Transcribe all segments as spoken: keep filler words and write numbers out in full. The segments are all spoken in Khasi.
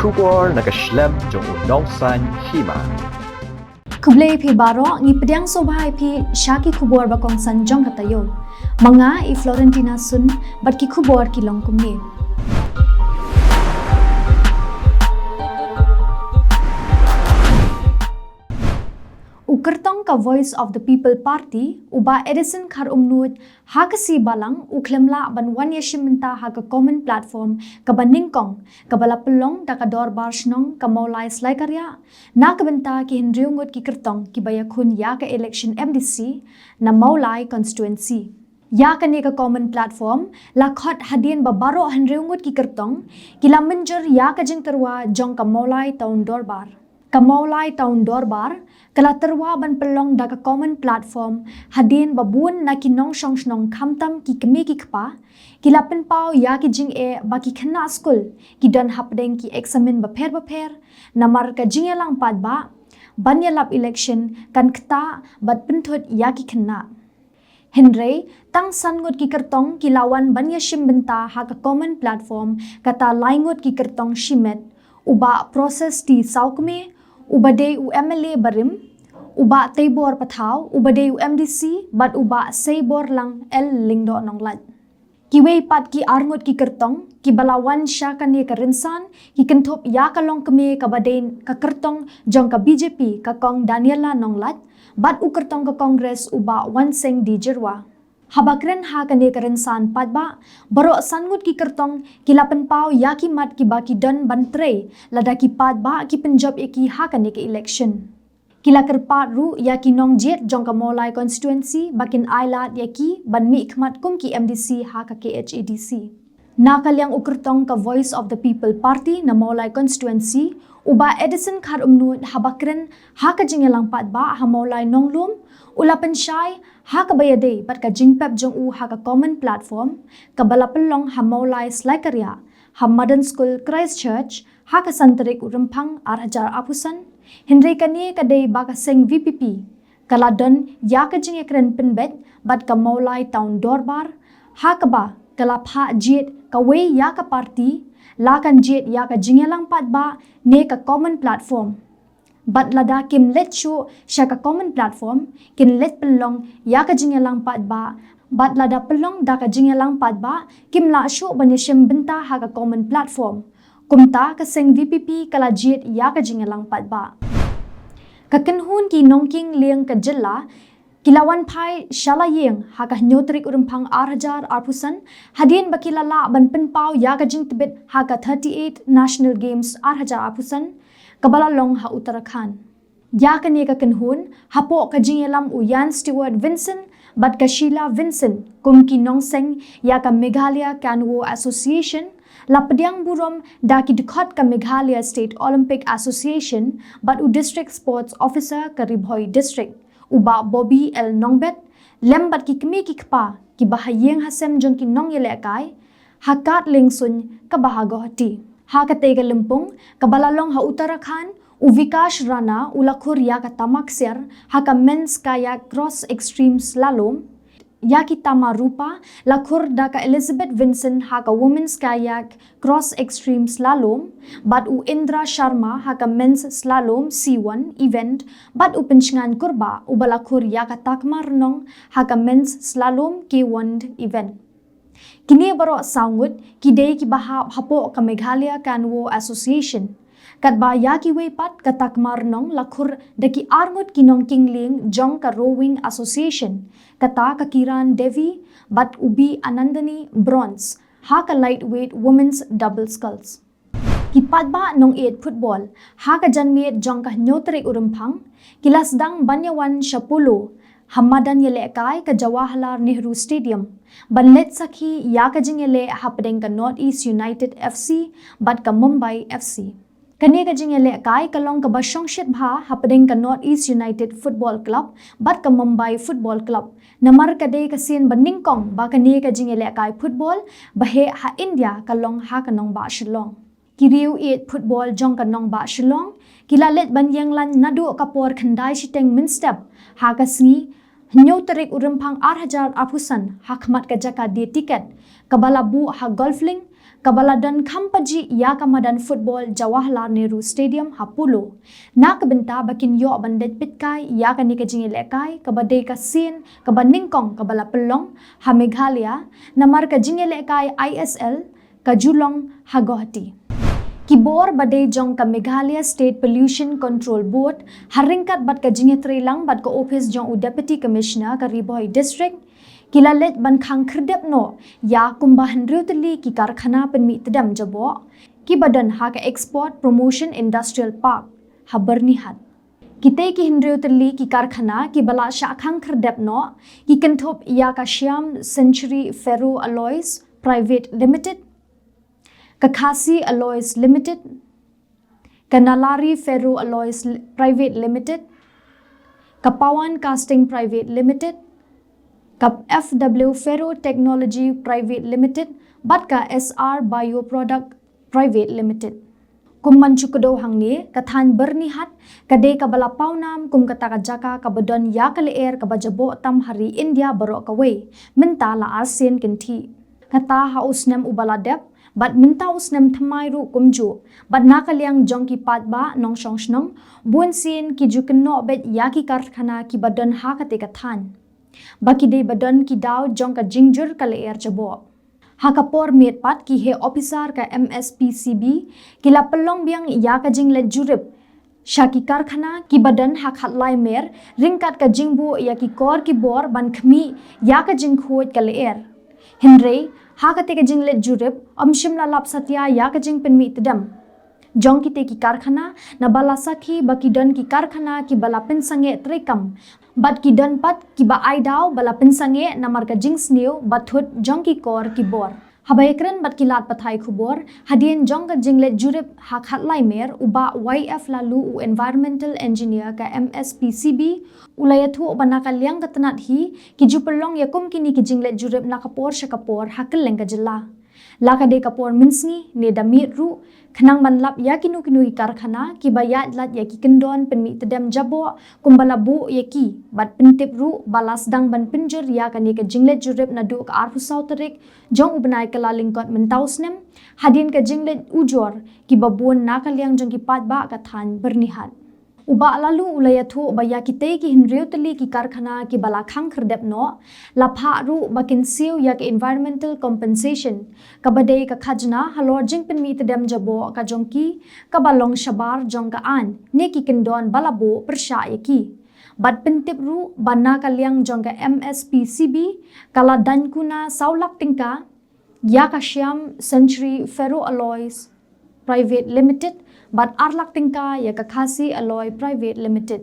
Khubor na ka shlem jong u nongsaiñ hima. Khublei phi baroh, ngi pdiang sngewbha ïa phi sha ki khubor ba kongsan jong ka taïew. Ma nga i Florentina Sun, bad ki khubor ki long kumne. U kyrtong ka Voice of the People Party, u Bah Edison Kharumnuid, ha ka sngi Balang, u khlem lah ban wan ïashim bynta ha ka common platform kaba nyngkong, kaba la pynlong da ka Dorbar Shnong ka Mawlai Slaikaria, na ka bynta ki hynriew ngut ki kyrtong kiba ïakhun ïa ka election M D C na Mawlai constituency. Ïa kane ka common platform la khot hadien ba baroh hynriew ngut ki kyrtong ki la mynjur ïa ka jingtyrwa jong ka Mawlai Town Dorbar. Ka Mawlai Town Dorbar ka la tyrwa ban pynlong da ka common platform hadien ba bun na ki nongshong shnong khamtam ki kmie ki kpa ki la pynpaw ïa ki jingeh ba ki khynnah skul ki don hapdeng ki eksamin bapher bapher, namar ka jingïalang paidbah ban ïalap election kan ktah bad pynthut ïa ki khynnah. Hynrei, tang san ngut ki kyrtong ki la wan ban ïashim bynta ha ka common platform, kata lai ngut ki kyrtong shimet, u Bah Process T Sawkmie, uba dei u M L A barim, u Bah Teibor Pathaw, uba dei u M D C, bad u Bah Seiborlang L Lyngdoh Nonglait. Kiwei pat ki ar ngut ki kyrtong kiba la wan sha kane ka rynsan ki kynthup ïa ka longkmie kaba dei ka kyrtong jong ka B J P, ka Kong Daniela Nonglait, bad u kyrtong ka Congress, u Bah Wansing D Jyrwa. Haba kren ha kane ka rynsan paidbah, baroh san ngut ki kyrtong ki la pynpaw ïa ki mat kiba ki don ban trei lada ki paidbah ki pynjop ïa ki ha kane ka election. Ki la kyrpad ruh ïa ki nongjied jong ka Mawlai constituency ba kin ailad ïa ki ban mihkhmat kum ki M D C ha ka K H A D C. Na ka liang u kyrtong ka Voice of the People Party na Mawlai constituency, u Bah Edison Kharumnuid, haba kren ha ka jingïalang paidbah ha Mawlai Nonglum, u la pynshai ha kaba ïadei bad ka jingpep jong u ha ka common platform kaba la pynlong ha Mawlai Slaikaria, ha Madan School Christchurch, ha ka san tarik u Rymphang ar hajar arphew san, hynrei kane ka dei ba ka seng V P P ka la don ïa ka jingïakren pynbeit bad ka Mawlai Town Dorbar, ha kaba ka la phah jied kawei ïa ka party, la kan jied ïa ka jingïalang paidbah ne ka common platform. Bad lada kim leit shuh sha ka common platform, kin leit pynlong ïa ka jingïalang paidbah, bad lada pynlong da ka jingïalang paidbah, kim lah shuh ban ïashim bynta ha ka common platform. Kumta ka seng V P P ka la jied ïa ka jingïalang paidbah. Ka kynhun ki nongkieng lieng ka jylla ki la wan phai sha la ïing ha ka hynñiew tarik u Rymphang ar hajar arphew san, hadien ba ki la lah ban pynpaw ïa ka jingtbit ha ka thirty-eight National Games ar hajar arphew san, kaba la long ha Uttarakhand. Ïa kane ka kynhun, hapoh ka jingïalam u Ian Stewart Vincent bad ka Sheila Vincent kum ki nongseng ïa ka Meghalaya Kanwo Association, la pdiang burom da ki dkhot ka Meghalaya State Olympic Association bad u District Sports Officer ka Ri Bhoi District, u Bah Bobby L Nongbet, lem bad ki kmie ki kpa kiba ha ïing ha sem jong ki nongïalehkai ha kad liengsuiñ kaba ha Guwahati. Ha katei ka lympung kaba la long ha Uttarakhand, u Vikash Rana u la khur ïa ka tama ksiar ha ka men's kayak cross extreme slalom. Ïa ki tama rupa la khur da ka Elizabeth Vincent ha ka women's kayak cross extreme slalom, bad u Indra Sharma ha ka men's slalom C one event, bad u Pynshngaiñ Kurbah uba la khur ïa ka takma rnong ha ka men's slalom K one event. Kine baroh saw ngut ki dei kiba hap hapoh ka Meghalaya Kanwo Association. Katba ïa kiwei pat ka takma rnong la khur da ki ar ngut ki nongkieng lieng jong ka Rowing Association, kata ka Kiran Devi bad u B Anandani, bronze ha ka lightweight women's double sculls. Ki paidbah nongïeit football ha ka janmiet jong ka hynñiew tarik u Rymphang ki la sdang ban ïawan sha polo ha madan ïalehkai ka Jawaharlal Nehru Stadium ban leit sakhi ïa ka jingïaleh hapdeng ka North East United F C bad ka Mumbai F C. Kane ka jingïalehkai ka long kaba shongshit bha hapdeng ka North East United Football Club bad ka Mumbai Football Club, namar ka dei ka sien ba nyngkong ba kane ka jingïalehkai football ba heh ha India ka long ha ka nongbah Shillong. Ki riew ïeit football jong ka nongbah Shillong ki la leit ban ïeng lain naduh ka por khyndai shiteng mynstep ha ka sngi hynñiew tarik u Rymphang ar hajar arphew san ha khmat ka jaka die tiket kaba la buh ha Golf Link, kaba la don kham pajih ïa ka madan football Jawaharlal Nehru Stadium ha Polo, na ka bynta ba kin ïoh ban dei peit kai ïa kane ka jingïalehkai kaba dei ka sien kaba nyngkong kaba la pynlong ha Meghalaya namar ka jingïalehkai I S L ka ju long ha Guwahati. Ki bor ba dei jong ka Meghalaya State Pollution Control Board ha ryngkat bad ka jingïatreilang bad ka ophis jong u Deputy Commissioner ka Ri Bhoi District, ki la leit ban khang khyrdep noh ïa kumba hynriew tylli ki karkhana pynmih tdem jaboh kiba don ha ka Export Promotion Industrial Park ha Byrnihat. Kitei ki hynriew tylli ki karkhana kiba la shah khang khyrdep noh ki kynthup ïa ka Shyam Century Ferro Alloys Private Limited, ka Khasi Alloys Limited, ka Nalari Ferro Alloys Li-, Private Limited, ka Pawan Casting Private Limited, ka F W Ferro Technology Private Limited bad ka S R Bio Product Private Limited. Kum ban shu kdew hangne, ka thaiñ Byrnihat ka dei kaba la pawnam kum kata ka jaka kaba don ïa ka lyer kaba jaboh tam ha ri India baroh kawei, mynta la ar sien kynthih. Kata ha u snem uba la dep bad mynta u snem thymmai ruh kumjuh, bad na ka liang jong ki paidbah nongshong shnong, bun sien ki ju kynnoh beit ïa ki karkhana kiba don ha katei ka thaiñ ba ki dei ba don ki daw jong ka jingjur ka lyer jaboh. Ha ka por miet pat ki heh ophisar ka M S P C B ki la pynlong biang ïa ka jingleit jurip sha ki karkhana kiba don ha Khatlai Mer ryngkat ka jingbuh ïa ki kor ki bor ban khmih ïa ka jingkhuid ka lyer. Hynrei ha katei ka jingleit jurip ym shym la lap satia ïa ka jingpynmih tdem jong kitei ki karkhana, naba la sakhi ba ki don ki karkhana kiba la pynsangeh treikam bad ki don pat kiba ai daw ba la pynsangeh namar ka jingsniew ba thut jong ki kor ki bor. Haba ïakren bad ki lad pathai khubor hadien jong ka jingleit jurip ha Khatlai Mer, u Bah Y F Laloo, u Environmental Engineer ka M S P C B, u la ïathuh ba na ka liang ka tnat hi ki ju pynlong ïa kum kine ki jingleit jurip na ka por sha ka por ha kylleng ka jylla, la ka dei ka por mynsngi ne da miet ruh, khnang ban lap ïa kino kino ki karkhana kiba ïaid lad ïa ki kyndon pynmih tdem jaboh kumba la buh ïa ki, bad pyntip ruh ba la sdang ban pynjur ïa kane ka jingleit jurip naduh ka arphew saw tarik jong u bnai Kyllalyngkot mynta u snem, hadien ka jingleit ujor kiba bun na ka liang jong ki paidbah ka thaiñ Byrnihat. U Bah Laloo u la ïathuh ba ïa kitei ki hynriew tylli ki karkhana kiba la khang khyrdep noh, la phah ruh ba kin siew ïa ka environmental compensation, kaba dei ka khajna halor jingpynmih tdem jaboh ka jong ki, kaba long shabar jong ka aiñ ne ki kyndon ba la buh pyrshah ïa ki. Bad pyntip ruh ba na ka liang jong ka M S P C B ka la daiñ kuna saw lak tyngka ïa ka Shyam Century Ferro Alloys Private Limited bad ar lak tyngka ïa ka Khasi Alloy Private Limited.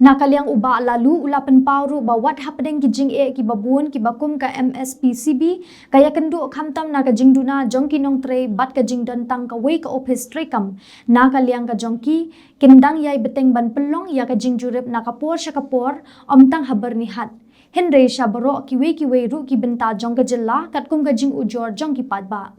Na ka liang u Bah Laloo u la pynpaw ruh ba wat hapdeng ki jingeh kiba bun kiba kum ka M S P C B ka ïakynduh khamtam na ka jingduna jong ki nongtrei bad ka jingdon tang kawei ka ophis treikam na ka liang ka jong ki, kin dang ïai bteng ban pynlong ïa ka jingjurip na ka por sha ka por, ym tang ha Byrnihat, hynrei sha baroh kiwei kiwei ruh ki bynta jong ka jylla katkum ka jingujor jong ki paidbah.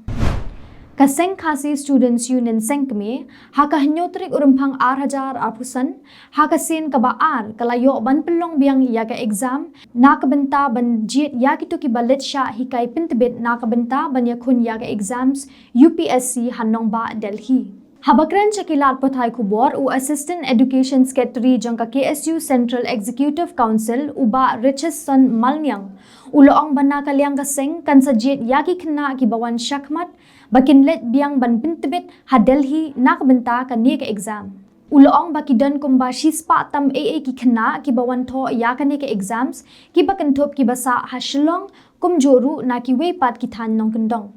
Ka Seng Khasi Students Union Seng Kmie, ha ka hynñiew tarik u Rymphang ar hajar arphew san, ha ka sien kaba ar ka la ïoh ban pynlong biang ïa ka exam na ka bynta ban jied ïa kito kiba leit shah hikai pyntbit na ka bynta ban ïakhun ïa ka exams U P S C ha nongbah Delhi. Haba kren sha ki lad pathai khubor, u Assistant Education Secretary jong ka K S U Central Executive Council, u Bah Richardson Malniang, u la ong ba na ka liang ka seng kan sa jied ïa ki khynnah kiba wan shakhmat ba kin leit biang ban pyntbit ha Delhi na ka bynta kane ka exam. U la ong ba ki don kumba shispah tam ei ei ki khynnah kiba wan thoh ïa kane ka exams, kiba kynthup kiba sah ha Shillong, kumjuh ruh na kiwei pat ki thaiñ nongkyndong.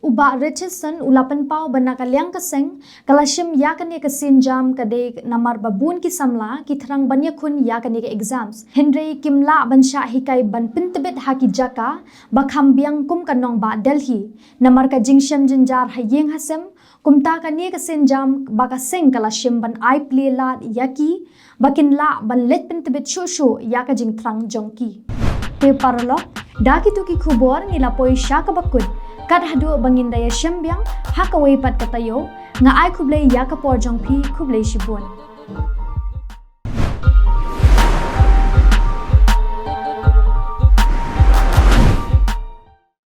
U Bah Richardson u la pynpaw ba na ka liang ka seng ka la shim ïa kane ka sienjam ka dei namar ba bun ki samla ki thrang ban ïakhun ïa kane ka exams, hynrei kim lah ban shah hikai ban pyntbit ha ki jaka ba kham biang kum ka nongbah Delhi, namar ka jingshem jynjar ha ïing ha sem. Kumta kane ka sienjam ba ka seng ka la shim ban ai plie lad ïa ki ba kin lah ban leit pyntbit shuh shuh ïa ka jingthrang jong ki. Te paralok, da kito ki khubor ngi la poi sha kaba kut. Kat haduh ba ngin da ïashem biang ha kawei pat ka taïew, nga ai khublei ïa ka por jong phi, khublei shibun.